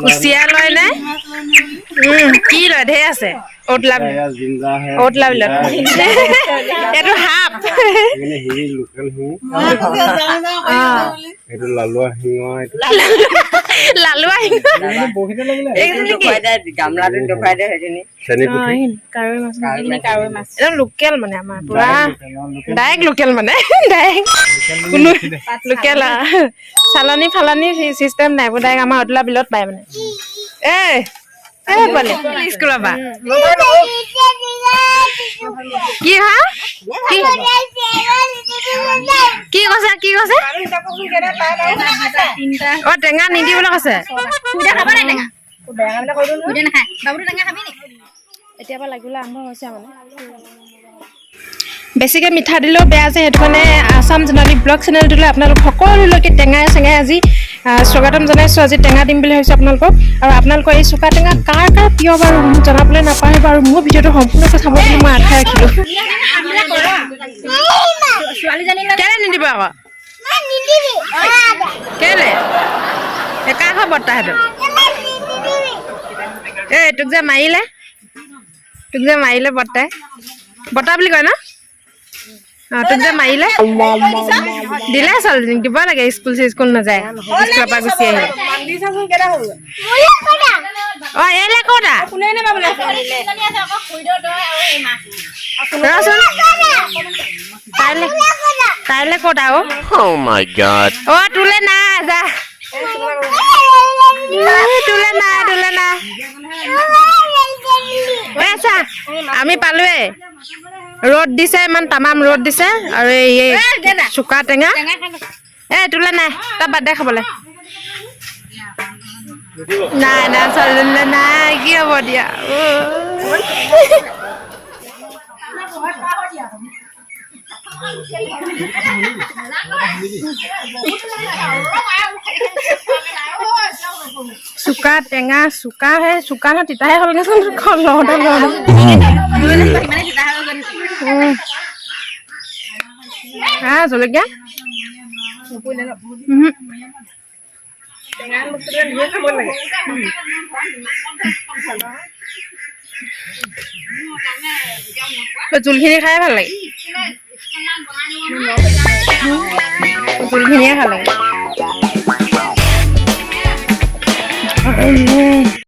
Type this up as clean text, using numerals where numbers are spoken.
কুচিয়া লয় নে কি লয়, ঢেৰ আছে। ঔতলা জিন্দা হে। ঔতলা বিলত এইটো সাপ। এইখিনি শিঙি, লোকেল শিঙি। এইটো লালুৱা শিঙৰ এইটো। লালুৱা। এইখিনি কি? গামলাটো দেখুৱাই দে সেইখিনি। চেনি অ, পুঠি। এইখিনি কাৱৈ মাছ, এইখিনি কাৱৈ মাছ, একদম লোকেল মানে আমাৰ পুৰা ডাইৰেক্ট লোকেল, মানে ডাইৰেক্ট কোনো লোকেল চালনী ফালনি চিষ্টেম নাই, ডাইৰেক্ট আমাৰ অতলা বিলত পায়। মানে এই এই পোৱালি স্কুলৰ পৰা কি হা, কি কি কৈছে, কি কৈছে? অ, টেঙা নিদিবলৈ কৈছে। খাব নাই টেঙা? নাখায় বাবুটো। টেঙা খাবি নি? এতিয়াৰ পৰা লাগিবলৈ আৰম্ভ হৈছে। মানে বেছিকৈ মিঠা দিলেও বেয়া যে, সেইটো কাৰণে আছাম জোনালী ব্লগ চেনেলটোলৈ আপোনালোক সকলোলৈকে টেঙাই চেঙাই আজি স্বাগতম জনাইছোঁ। আজি টেঙা দিম বুলি ভাবিছোঁ আপোনালোকক। আৰু আপোনালোকৰ এই চুকা টেঙা কাৰ কাৰ প্ৰিয় বাৰু, মোক জনাবলৈ নাপাহৰিব। আৰু মোৰ ভিডিঅ'টো সম্পূৰ্ণকৈ চাব বুলি মই আশা ৰাখিলোঁ। ছোৱালীজনী। কেলৈ নিদিব আকৌ? কেলে? এই কাৰ ঘৰ বৰ্তা সেইটো? এই তোক যে মাৰিলে, তোক যে মাৰিলে বৰ্তাই, বৰ্তা বুলি কয় ন? অঁ, তোক যে মাৰিলে। দিলে ছোৱালীজনীক দিব লাগে। স্কুল চিস্কুল নাযায়, স্কুলৰ পৰা গুচি আহিলে। অ, এলে ক'তা ৰচোন, তাইলে তাইলে ক'তা অ। Oh my God. অ, তোলে নাই, যা। তোলে নাই, তোলে নাই। ঐ আছা, আমি পালোৱে। ৰ'দ দিছে, ইমান তামাম ৰ'দ দিছে। আৰু এই চুকা টেঙা। এ, তোলে নাই, তই বাদ দে খাবলৈ। নাই নাই, ছোৱালীজনীলে নাই। কি হ'ব দিয়া? অ। চুকা টেঙা, চুকা হে, চুকা নহয়, তিতাহে হ'লগেচোন লওঁতে লওঁতে। হা, জলকীয়া। উহু। জোলখিনি খাই ভাল লাগে, জোলখিনিয়ে ভাল লাগে।